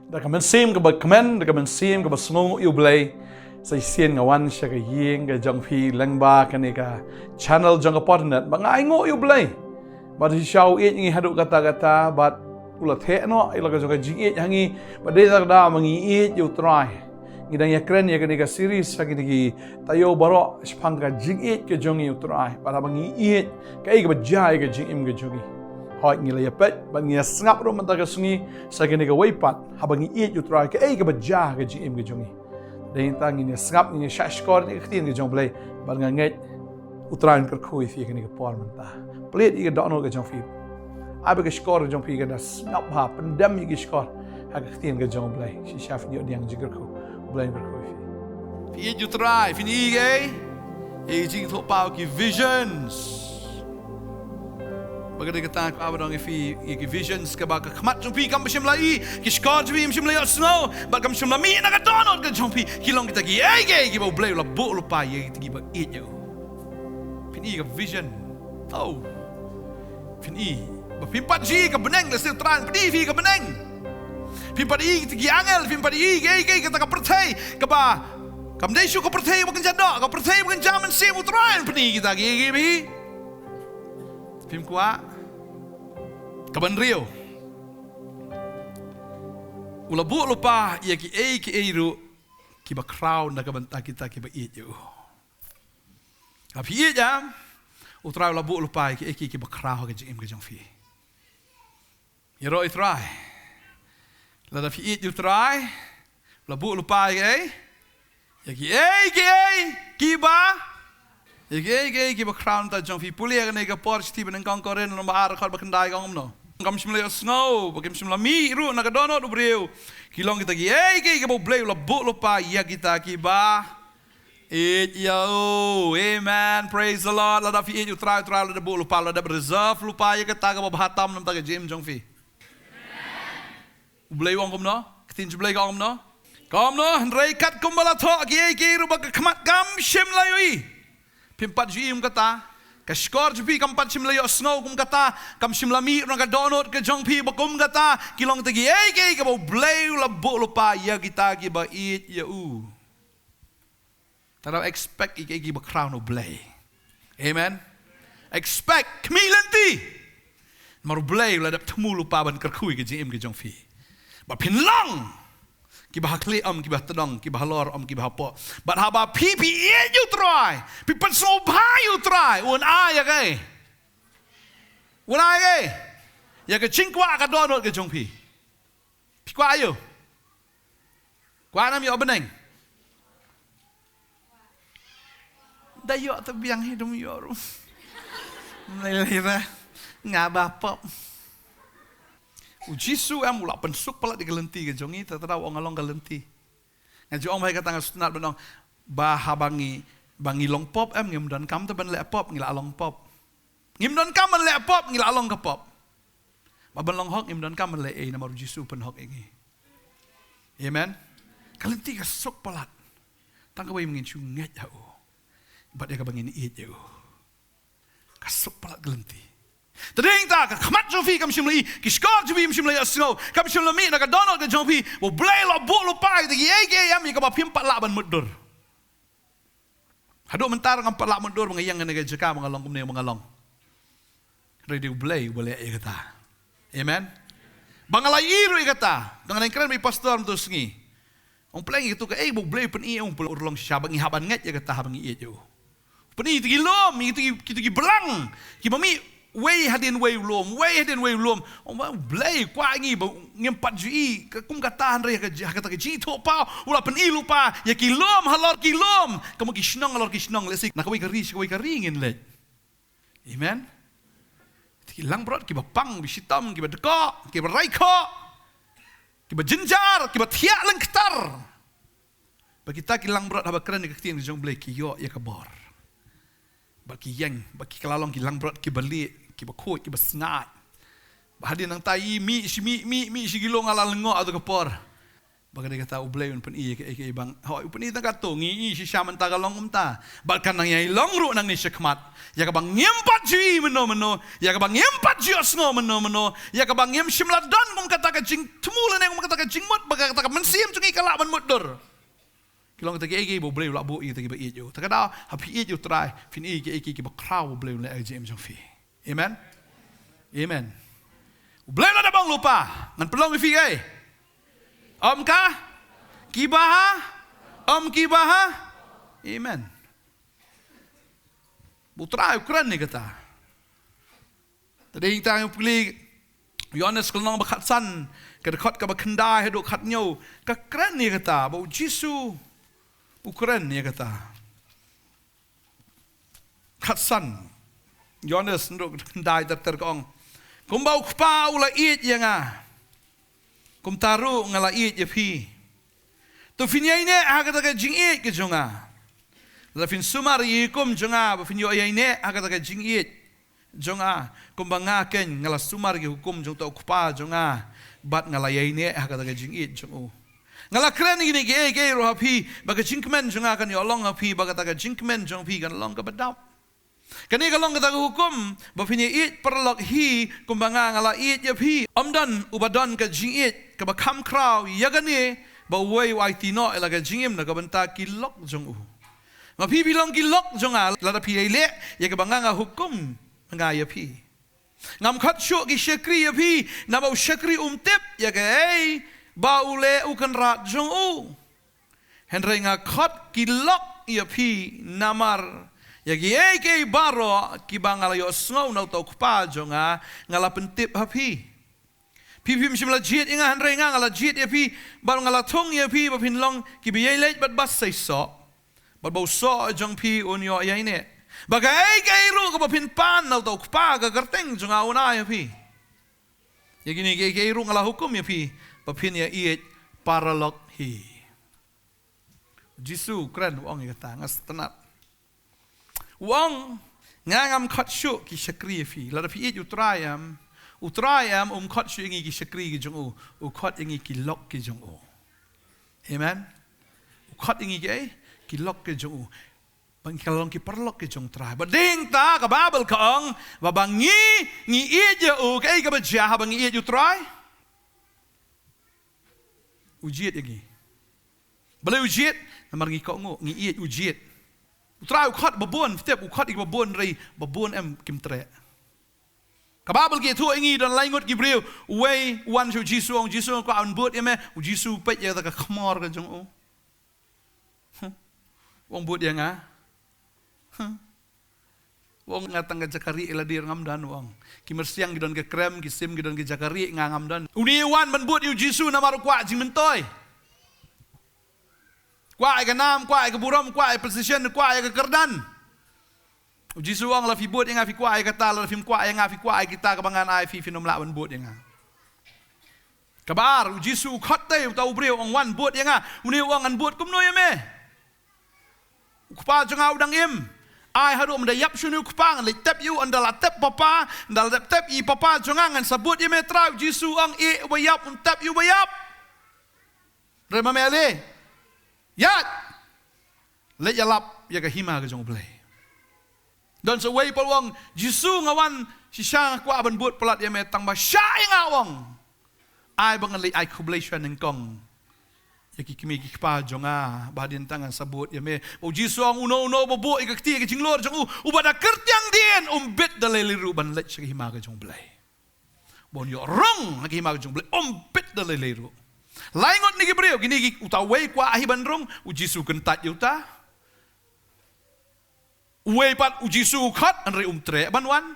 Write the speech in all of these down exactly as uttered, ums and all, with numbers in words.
Da ka mynsiem kaba kmen, da ka mynsiem kaba sngewnguh ïa U Blei, sa shisien nga wan sha ka ïing ka jong phi lyngba kane ka channel jong ka por internet, ba nga ainguh ïa U Blei bad shisha u ïeit ngi haduh katta katta, bad u la theh noh ïa la ka jong ka jingïeit ha ngi, bad dei tang da ba ngi ïeit ïa U Trai. Ngi dang ïakren ïa kane ka series ha kine ki taïew baroh shaphang ka jingïeit ka jong ngi ïa U Trai, bad haba ngi ïeit, kaei kaba jia ïa ka jingim ka jong ngi. Hooid, ngi la ïapeit bad ngi ïasngap ruh mynta ka sngi sha kane kawei pat, haba ngi ïeit ïa U Trai, kaei kaba jia ha ka jingim ka jong ngi. Dei tang ngin ïasngap, ngin ïashah shkor na ka ktien ka jong U Blei, bad nga ngeit U Trai un kyrkhu ïa phi ha kane ka por mynta. Plie ïa ka dohnud ka jong phi. Ai ba ka shkor ka jong phi kan da sngap bha, pyndem ïa ka shkor ha ka ktien ka jong U Blei. Shisha phin ïoh diang jingkyrkhu, U Blei un kyrkhu ïa phi. Phi ïeit ïa U Trai, phin ïeit ïa ka jingthoh paw, ki visions. Ba ka dei kata ka ba dang ïa phi, ïa ki visions kaba ka khmat jong phi kam shym la i, ki shkor jong phi kam shym la ïohsngew, bad kam shym la mih na ka dohnud ka jong phi, ki long kita kiei kiei kiba U Blei u la buh lypa ïa kita kiba ïeit ïa u. Phin i ka vision. Oh. Phin i. Ba phim pat ju i ka bneng, lehse U Trai un pyni ïa phi ka bneng. Phim pat i kita ki angel, phim pat i kiei kiei kata ka pyrthei kaba kam dei shuh ka pyrthei ba kynja doh, ka pyrthei ba kynja mynsiem, U Trai un pyni kita kiei kiei phi. Phim kwah. Kaba hynriew, u la buh lypa ïa kiei kiei ruh kiba khraw na ka bynta kita kiba ïeit ïa u. Haba phi ïeit ïa U Trai, u la buh lypa ïa kiei kiei kiba khraw ha ka jingim ka jong phi. Ïaroh ïa U Trai. Lada phi ïeit ïa U Trai, u la buh lypa ïa kiei, ïa kiei kiei kiba, ïa kiei kiei kiba khraw na ka bynta jong phi. Pule ïa kane ka por shithi ba nyngkong Korinth lynnong ba ar, dkhot ba khyndai, ka ong kumno? Kam shym la ïohsngew, ba kim shym la mih ruh na ka dohnud u briew, ki long kita kiei kiei kiba U Blei u la buh lypa ïa kita kiba ïeit ïa u. Amen. Praise the Lord. Lada phi ïeit ïa U Trai, U Trai u la dep buh lypa, u la dep reserve lypa ïa kata kaba bha tam na ka bynta ka jingim jong phi. U Blei u ong kumno? Ka ktien U Blei ka ong kumno? Ka ong kumno? Hynrei katkum ba la thoh kiei kiei ruh ba ka khmat kam shym la ïohi, phim pat ju i kum kata. Ka shkor jong phi kam pat shym la ïohsngew kum kata, kam shym la mih ruh na ka dohnud ka jong phi ba kum kata, ki long kita kiei kiei kiba U Blei u la buh lypa ïa kita kiba ïeit ïa u. Te dei expect ïa kiei kiei kiba khraw na U Blei. Amen. Expect, khmih lynti. Namar U Blei u la dep thmu lypa ban kyrkhu ïa ka jingim ka jong phi. Ba phin long kiba ha khlieh em kiba ha tnong, kiba halor em kiba hapoh. Bad haba phi, phi ïeit ïa U Trai, phi pynsngewbha ïa U Trai, un ai ïa kaei? Un ai ïa kaei? Ïa ka jingkwah ka dohnud ka jong phi. Phi kwah aiu? Kwah nam ïoh bneng? Da ïoh te biang hi, dum ïoh ruh. Mlei lei ba nga ba pop. U Jisu em u la pynsuk palat ïa ka lynti ka jong ngi, te te da u ong nga long ka lynti. Nga ju ong ba ïa kata nga sngewtynnat ban ong ba haba ngi, ba ngi long pop em, ngim donkam te ban leh pop, ngi la long pop. Ngim donkam ban leh pop, ngi la long ka pop. Ba ban long hok ngim donkam ban leh ei, namar U Jisu u pynhok ïa ngi. Amen. Ka lynti ka suk palat. Tang kawei, ba ngin shu ngeit ha u bad ïa kaba ngin ïeit ïa u. Ka suk palat ka lynti. Te dei ta ka khmat jong phi kam shym la i, ki shkor jong phi kam shym la ïohsngew, kam shym la mih na ka dohnud ka jong phi ba U Blei u la buh lypa ïa kita kiei kiei em ïa kaba phim pat lah ban mutdur. Haduh mynta ruh ngam pat lah mutdur ba nga ïeng ha kane ka jaka ba nga long kumne ba nga long. Hynrei dei U Blei uba leh ïa kata. Amen. Ba nga la ïohi ruh ïa kata. Te nga dang kren bad i pastor mynta ka sngi. Ong, pynlong ïa katu kaei ba U Blei u pyni, ong, u pynlong, u long shisha ba ngi hap ban ngeit ïa kata haba ngi ïeit ïa u. U pyni ïa kita ki lum, ïa kita ki, kita ki blang kiba mih wei hadien wei u lum, wei hadien wei u lum. Ong ba U Blei u kwah ïa ngi ba ngim pat ju i ka kum kata, hynrei ha ka, ha kata ka jingthoh paw u la pyni lypa ïa ki lum halor ki lum, ka mut ki shnong halor ki shnong, lehse na kawei ka ri sha kawei ka ri ngin leit. Amen. Kita ki langbrot kiba pang, kiba shitom, kiba dkoh, kiba raikhoh, kiba jynjar, kiba thiah lyngktar. Ba kita ki langbrot haba kren ïa ka ktien ka jong U Blei ki ïoh ïa ka bor. Ba ki ïeng, ba ki kylla long ki langbrot kiba lieh, kiba khuid, kiba sngaid. Ba hadien nangta i mih shi, mih, mih, mih shi ki lung, nga la lyngngoh ha katu ka por. Ba ka dei kata U Blei un pyni ïa kaei kaei ba nga, hooid, u pyni tang katto, ngi i shisha mynta ka long kumta. Bad kan nang ïai long ruh nangne shakhmat. Ïa kaba ngim pat ju i mynno mynno, ïa kaba ngim pat ju ïohsngew mynno mynno, ïa kaba ngim shym la don kum kata ka jingthmu lane kum kata ka jingmut, ba kata ka mynsiem jong ngi ka lah ban mutdur. Ki long kata kiei kiei ba U Blei u lah buh ïa kita kiba ïeit ïa u. Ta ka daw, ha phi ïeit ïa U Trai, phin i kiei kiei kiba khraw U Blei u leh ha ka jingim jong phi. Amen. Amen. U Blei u la dep ong lypa, ngan pynlong ïa phi kaei? Ym ka? Kiba ha? Ym kiba ha? Amen. U Trai u kren ïa kata. Te dei tang u pule Ïoannis ka lynnong ba khatsan, ka dkhot kaba khyndai haduh khathynñiew, ka kren ïa kata, ba U Jisu u kren ïa kata. Khatsan, Ïoannis haduh khyndai ter ter ka ong, kumba U Kpa u la ïeit ïa nga, kumta ruh nga la ïeit ïa phi. To phin ïaineh ha kata ka jingïeit ka jong nga. Lada phin sumar ïa ki hukum jong nga, ba phin ïoh ïaineh ha kata ka jingïeit jong nga, kumba nga keiñ nga la sumar ïa ki hukum jong uta U Kpa jong nga, bad nga la ïaineh ha kata ka jingïeit jong u. Nga la kren ïa kine kiei kiei ruh ha phi, ba ka jingkmen jong nga kan ïoh long ha phi, ba kata ka jingkmen jong phi kan long kaba dap. Kane ka long kata ka hukum, ba phin ïaieit paralok hi, kumba nga nga la ïeit ïa phi. Ym don uba don ka jingïeit kaba kham khraw ïa kane, ba uwei u aiti noh ïa la ka jingim na ka bynta ki lok jong u. Ma phi phi long ki lok jong nga, lada phi ïai leh ïa kaba nga nga hukum nga ïa phi. Ngam khot shuh ki shakri ïa phi, namar u shakri um tip ïa kaei ba u leh u kynrad jong u. Hynrei nga khot ki lok ïa phi, namar ïa kiei kiei baroh kiba nga la ïohsngew na uta U Kpa jong nga, nga la pyntip ha phi. Phi phim shym la jied ïa nga, hynrei nga nga la jied ïa phi, bad nga la thung ïa phi ba phin long kiba ïai leit bad ba seisoh, bad ba u soh jong phi un ïoh ïaineh, ba kaei kaei ruh kaba phin pan na uta U Kpa ha ka kyrteng jong nga un ai ha phi. Ïa kine kiei kiei ruh nga la hukum ïa phi, ba phin ïaieit paralok hi. U Jisu u kren u ong ïa kata, nga sngewtynnat. U ong, nga ngam khot shuh ki shakri ïa phi. Lada phi ïeit U Trai em, U Trai em um khot shuh ïa ngi ki shakri ki jong u, u khot ïa ngi ki lok ki jong u. Amen. U khot ïa ngi kiei, ki lok ki jong u. Ba ngi ka long ki paralok ki jong U Trai. Bad dei hangta ka Baibl ka ong, ba ba ngi, ngi ïeit ïa u, kaei kaba jia haba ngi ïeit ïa U Trai? U jied ïa ngi. Balei u jied? Namar ngi kohnguh, ngi ïeit, u jied. U Trai u khot ba bun, tip, u khot ïa ki ba bun, hynrei ba bun em kim treh. Ka Baibl ka ïathuh ïa ngi don lai ngut ki briew, uwei u wan sha U Jisu, u ong, Jisu, nga kwah ban bud ïa me. U Jisu u peit ïa kata ka khmor ka jong u. Huh? U ong, bud ïa nga. Huh? U ong, nga tang ka jaka rieh ïa lade ruh ngam don, u ong. Ki myrsiang ki don ka krem, ki sim ki don ka jaka rieh, nga ngam don. Une u wan ban bud ïa U Jisu namar u kwah jingmyntoi. Kwah ïa ka nam, kwah ïa ka burom, kwah ïa ka position, kwah ïa ka kyrdan. U Jisu u ong, lada phi bud ïa nga phi kwah ïa kata, lada phim kwah ïa nga phi kwah ïa kita, kaba ngan ai phi, phin ym lah ban bud ïa nga. Kaba ar, U Jisu u khot te uta u briew, u ong, wan bud ïa nga. Une u ong, ngan bud kumno ïa me? U Kpa jong nga u dang im. Ai haduh ynda ïap sha une u Kpa, ngan leit tep ïa u, ynda la tep Papa, ynda la tep tep ïa Papa jong nga, ngan sa bud ïa me. Trai, U Jisu u ong, ïeh uba ïap, un tep ïa uba ïap. Hynrei ma me ale, ïaid, leit ïalap ïa ka hima ka jong U Blei. Don sa uwei pat u ong, Jisu, nga wan shisha, nga kwah ban bud palat ïa me, tang ba shah ïa nga, u ong. Ai ba ngan leit ai khublei shwa nyngkong ïa ki kmie ki kpa jong nga, ba hadien tang ngan sa bud ïa me. U Jisu u ong, uno uno uba buh ïa ka kti ka jinglur jong u, uba da kyrtiang dien, um bit da lei lei ruh ban leit sha ka hima ka jong U Blei. Ba un ïoh rung ha ka hima ka jong U Blei, um bit da lei lei ruh. Lai ngut na ki briew, kine ki, uta uwei kwah hi ban rung, U Jisu u kyntait ïa uta. Uwei pat U Jisu u khot, hynrei um treh ban wan.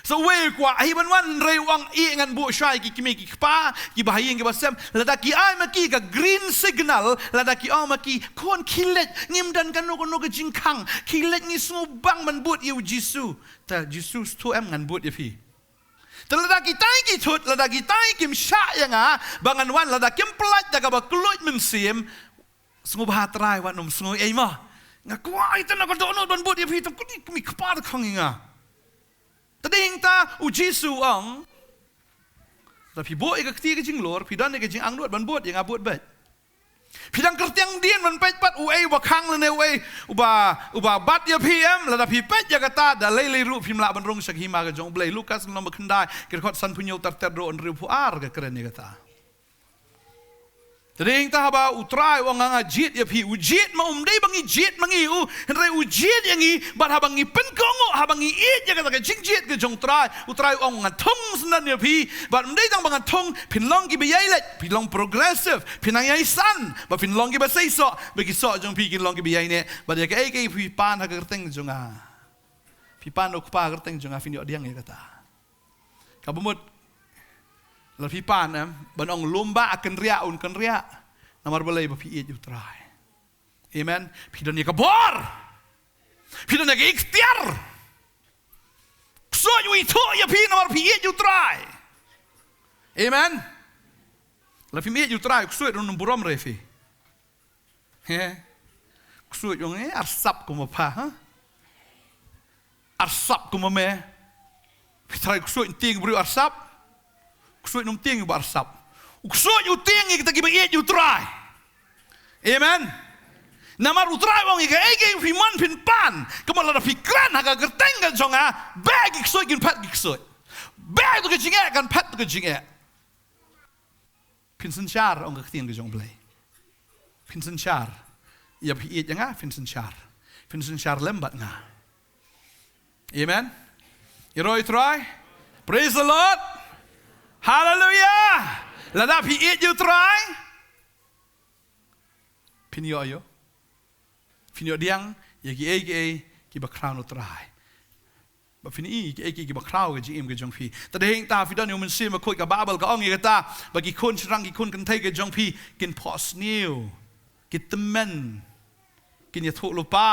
Sa uwei u kwah hi ban wan, hynrei u ong, ïeh, ngan buh shwa ïa ki kmie ki kpa, kiba ha ïing kiba sem. Lada ki ai ma ki ka green signal, lada ki ong ma ki, khun, khie leit, ngim don kano kano ka jingkhang, khie leit, ngi sngewbang ban bud ïa U Jisu. Te Jisu u sngewthuh em, ngan bud ïa phi. Te lada kitai ki thut, lada kitai kim shah ïa nga ba ngan wan, lada kim pyllait da kaba kylluid mynsiem, sngewbha Trai, wat nym sngew ei mo. Nga kwah ïa te na ka dohnud ban bud ïa phi, tang kuni kmie kpa da khang ïa nga. Te dei hangta U Jisu u ong, lada phi buh ïa ka kti ka jinglur, phi don ïa ka jingangnud ban bud ïa nga, bud beit. Phi dang kyrtiang dien ban peit pat uei uba khang lane uei uba, uba bat ïa phi em, lada phi peit ïa kata da lei lei ruh phim lah ban rung sha ka hima ka jong U Blei. Lukas lynnong ba khyndai, ka dkhot sanphew hynñiew ter ter haduh hynriewphew ar ka kren ïa kata. Te dei hangta haba U Trai u ong nga jied ïa phi, u jied ma um dei ba ngi jied ma ngi u, hynrei u jied ïa ngi, bad haba ngi pynkohnguh, haba ngi ïeit ïa kata ka jingjied ka jong U Trai, U Trai u ong ngan thung syndon ïa phi, bad ym dei tang ba ngan thung, phin long kiba ïai leit, phin long progressive, phin nang ïai san, bad phin long kiba seisoh, bad ki soh jong phi kin long kiba ïai neh, bad ïa kaei kaei phi pan ha ka kyrteng jong nga. Phi pan u Kpa ha ka kyrteng jong nga phin ïoh pdiang ïa kata. Kaba mut, lada phi pan em, ban ong lum ba a kynriah un kynriah. Namar balei ba phi ïeit ïa U Trai. Amen. Phi don ïa ka bor. Phi don ïa ka iktiar. Ksuid u ithuh ïa phi namar phi ïeit ïa U Trai. Amen. Lada phim ïeit ïa U Trai, ksuid ruh um burom re phi. He. Ksuid u ong eh, arsap kum ma pha, ha? Arsap kum ma me. Phi trai ksuid tieng briew arsap. Ksuid um tieng ba arsap. U ksuid u tieng ïa kita kiba ïeit ïa U Trai. Amen. Namar U Trai u ong ïa kaei kaei phi mon phin pan. Kumba lada phi kren ha ka kyrteng ka jong nga, bad ki ksuid kin phet ki ksuid. Bad tu ka jingeh kan phet tu ka jingeh. Phin synshar, ong ka ktien ka jong U Blei. Phin synshar. Ïa phi ïeit ïa nga, phin synshar. Phin synshar lem bad nga. Amen. Ïaroh ïa U Trai. Praise the Lord. Hallelujah. Lada phi ïeit ïa U Trai, phin ïoh ïa u. Phin ïoh pdiang ïa kiei kiei kiba khraw na U Trai. Ba phin i kiei kiei kiba khraw ka jingim ka jong phi. Te dei hangta phi don ïa u Mynsiem Bakhuid, ka Baibl ka ong ïa kata, ba ki khun shynrang ki khun kynthei ka jong phi kin phohsniew, ki tymmen, kin ïathuhlypa,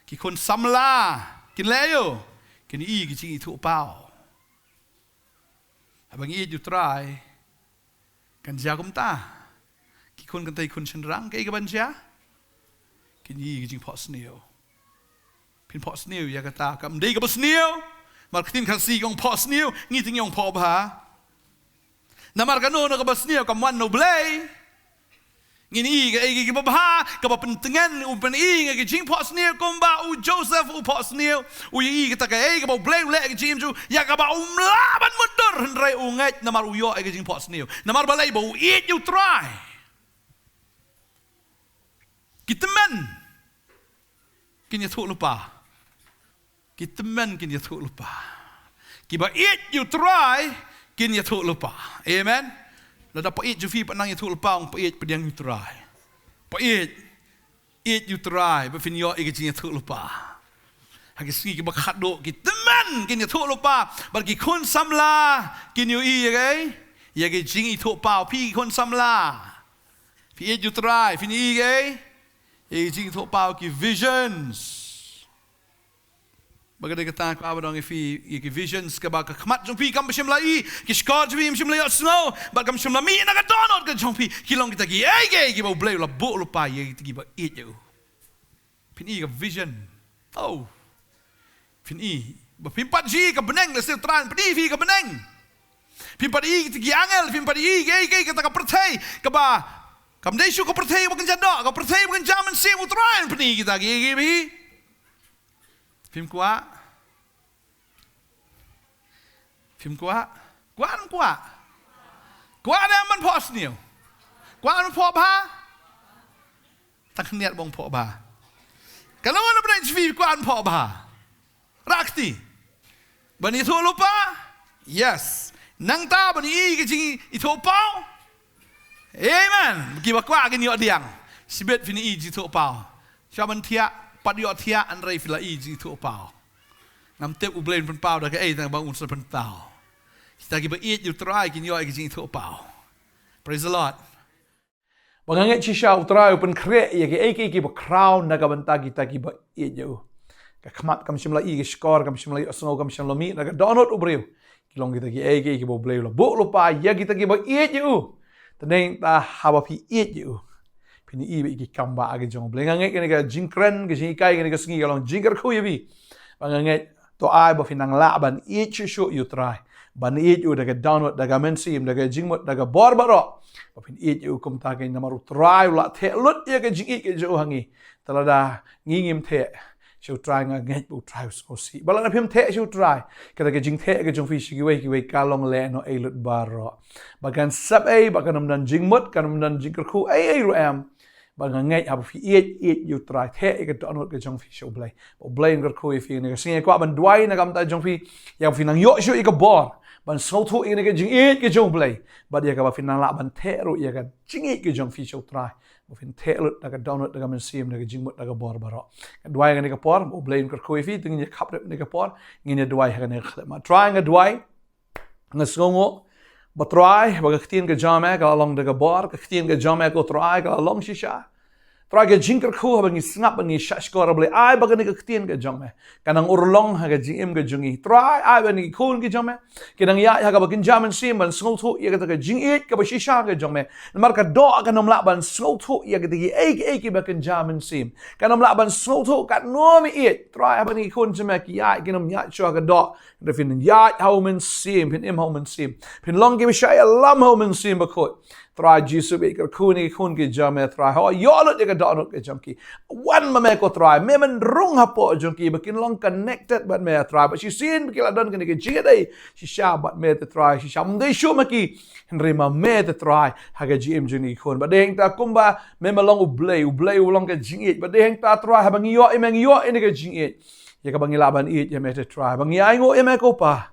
ki khun samla kin leh ïa u, kin i ki jingithuhpaw. Haba ngi ïeit ïa U Trai, kan jia kumta. Ki khun kynthei khun shynrang, kaei kaban jia? Kin i ki jingphohsniew. Phin phohsniew ïa kata, kam dei kaba sniew. Namar ka ktien Khasi ka ong phohsniew, ngi te ngi ong phohbha. Namar kano kano kaba sniew kam wan na U Blei. Ngin i kaei kaei kiba bha, kaba pyntngen, u pyn-i ïa ka jingphohsniew kumba u Joseph u phohsniew. U ïa i kata kaei kaba U Blei u leh ha ka jingim jong u, ïa kaba um lah ban mutdur hynrei u ngeit namar u ïoh ïa ka jingphohsniew. Namar balei? Ba u ïeit ïa U Trai. Ki tymmen kin ïathuhlypa. Ki tymmen kin ïathuhlypa. Kiba ïeit ïa U Trai kin ïathuhlypa. Amen. Lada peit jong phi pat nang ïathuhlypa, ong peit pdiang ïa U Trai. Peit, ïeit ïa U Trai, ba phin ïoh ïa ka jingïathuhlypa. Ha ki sngi kiba khadduh ki tymmen kin ïathuhlypa, bad ki khun samla kin ïohi ïa ka, ïa ka jingithuhpaw. Phi ki khun samla, phi ïeit ïa U Trai, phin i ïa ka, ïa ka jingithuhpaw, ki visions. Ba ka dei kata ka ba dang ïa phi, ïa ki visions kaba ka khmat jong phi kam shym la i, ki shkor jong phi kam shym la ïohsngew, bad kam shym la mih na ka dohnud ka jong phi, ki long kita kiei kiei kiba U Blei u la buh lypa ïa kita kiba ïeit ïa u. Phin i ka vision. Oh. Phin i. Ba phim pat ju i ka bneng, lehse U Trai un pyni ïa phi ka bneng. Phim pat i kita ki angel, phim pat i kiei kiei kata ka pyrthei kaba kam dei shuh ka pyrthei ba kynja doh, ka pyrthei ba kynja mynsiem, U Trai un pyni kita kiei kiei ba i. Phim kwah? Phim kwah? Kwah ne ym kwah? Kwah ne em ban phohsniew? Kwah ne em phohbha? Tang khyndiat ba ong phohbha. Ka long na bneng jong phi, kwah ne em phohbha? Rah kti. Ban ïathuhlypa? Yes. Nangta ban i ka jingithuhpaw? Amen. Kiba kwah kin ïoh pdiang. Shibit phin i jingithuhpaw. Sha ban thiah, pat ïoh thiah, hynrei phi la i jingithuhpaw. Ngam tip U Blei un pynpaw da kaei, tang ba un sa pynpaw. Kita kiba ïeit ïa U Trai kin ïoh ïa ka jingithuhpaw. Praise the Lord. Ba nga ngeit shisha U Trai u pynkhreh ïa kiei kiei kiba khraw na ka bynta kita kiba ïeit ïa u. Ka khmat kam shym la i, ka shkor kam shym la ïohsngew, kam shym la mih na ka dohnud u briew. Ki long kita kiei kiei kiba U Blei u la buh lypa ïa kita kiba ïeit ïa u. Te nangta haba phi ïeit ïa u, phin i bad ïa ki kam ba ha ka jong U Blei. Nga ngeit kane ka jingkren, ka jinghikai kane ka sngi ka long jingkyrkhu ïa phi. Ba nga ngeit to ai ba phin nang lah ban ïeit shuh shuh ïa U Trai. Ban ïeit ïa u da ka dohnud, da ka mynsiem, da ka jingmut, da ka bor baroh. Ba phin ïeit ïa u kumta kein namar u Trai u la theh lut ïa ka jingïeit ka jong u ha ngi. Te lada ngi ngim theh sha u Trai, nga ngeit ba u Trai u sngewsih. Bad lada phim theh sha u Trai, kata ka jingtheh ka jong phi sha kiwei kiwei ka long lehnohei lut baroh. Ba kan sep ei, ba kan ym don jingmut, kan ym don jingkyrkhu ei ei ruh em. Bad nga ngeit haba phi ïeit, ïeit ïa u Trai, theh ïa ka dohnud ka jong phi sha u Blei, ba u Blei un kyrkhu ïa phi. Nga kwah ban duwai na ka bynta jong phi, ïa ba phin nang ïoh shuh ïa ka bor ban sngewthuh ïa ka jingïeit ka jong u Blei. Bad ïa kaba phin nang lah ban theh ruh ïa ka jingïeit ka jong phi sha u Trai, ba phin theh lut da ka dohnud, da ka mynsiem, da ka jingmut, da ka bor baroh. Nga duwai ha kane ka por ba u Blei un kyrkhu ïa phi. Te ngin ïa khapdep ha kane ka por, ngin ïa duwai ha kane ka khyllipmat. Trai, nga duwai, nga sngewnguh ba Trai, ba ka ktien ka jong me ka la long da ka bor, ka ktien ka jong me ko Trai ka la long shisha. Trai, ka jingkyrkhu haba ngi sngap, ba ngi shahshkor, Blei, ai ba kane ka ktien ka jong me kan nang urlong ha ka jingim ka jong ngi. Trai, ai ba kine ki khun ki jong me kin nang ïaid ha kaba kynja mynsiem ban sngewthuh ïa kata ka jingïeit kaba shisha ka jong me. Namar ka doh kan ym lah ban sngewthuh ïa kita kiei kiei kiba kynja mynsiem. Kan ym lah ban sngewthuh katno me ïeit. Trai, haba kine ki khun jong me ki ïaid, kin ym ïaid shuh ha ka doh. Hynrei phin ïaid ha u Mynsiem, phin im ha u Mynsiem, phin long kiba shah ïalam ha u Mynsiem Bakhuid. Trai Jisu, ba kyrkhu ïa kine ki khun ki jong me Trai, ho, ïoh lut ïa ka dohnud ka jong ki. Wan ma me ko Trai, me men rung hapoh jong ki, ba kin long connected bad me Trai. Ba shisien ba ki la don kane ka jingïadei shisha bad me te Trai, shisha ym dei shuh ma ki, hynrei ma me te Trai, ha ka jingim jong kine ki khun. Bad dei hangta kumba me ma long u Blei, u Blei u long ka jingïeit. Bad dei hangta Trai, haba ngi ïoh ïa me, ngi ïoh ïa kane ka jingïeit, ïa kaba ngi lah ban ïeit ïa me te Trai. Ba ngi ainguh ïa me ko Pa,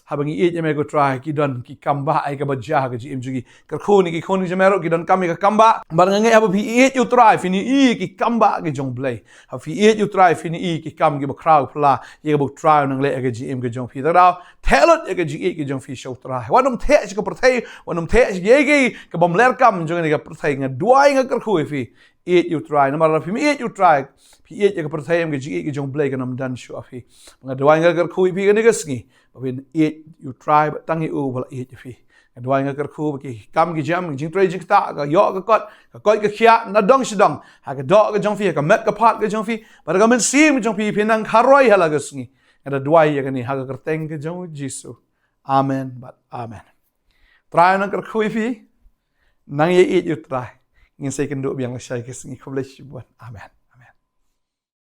haba ngi ïeit ïa me ko Trai, ki don ki kam ba ai kaba jia ha ka jingim jong ki. Kyrkhu ïa kine ki khun ki jong me ruh, ki donkam ïa ka kam ba. Bad nga ngeit haba phi ïeit ïa u Trai, phin ïohi ïa ki kam ba ki jong u Blei. Haba phi ïeit ïa u Trai, phin ïohi ïa ki kam kiba khraw phylla ïa kaba u Trai u nang leh ha ka jingim ka jong phi. Te kdew, theh lut ïa ka jingïeit ka jong phi sha u Trai. Wat nym theh sha ka pyrthei, wat nym theh sha kiei kiei kaba ym leh kam jong kane ka pyrthei. Nga duwai, nga kyrkhu ïa phi, ïeit ïa u Trai. Namar lada phim ïeit ïa u Trai, phi ïeit ïa ka pyrthei, em, ka jingïeit ka jong u Blei kan ym don shuh ha phi. Nga duwai, nga kyrkhu ïa phi kane ka sngi, ba phin ïeit ïa u Trai bad tang ïa u ba la ïeit ïa phi. Nga duwai, nga kyrkhu ba ki kam ki jam, ki jingtrei jingktah, ka ïoh ka kot, ka koit ka khiah, na dong sha dong, ha ka doh ka jong phi, ha ka met ka phad ka jong phi, bad ha ka mynsiem ka jong phi, phin nang kharoi ha la ka sngi. Nga da duwai ïa kane ha ka kyrteng ka jong u Jisu. Amen bad amen. Trai un nang kyrkhu ïa phi. Nang ïa ïeit ïa u Trai. Ngin sa ïakynduh biang lashai ka sngi. Khublei shibun. Amen.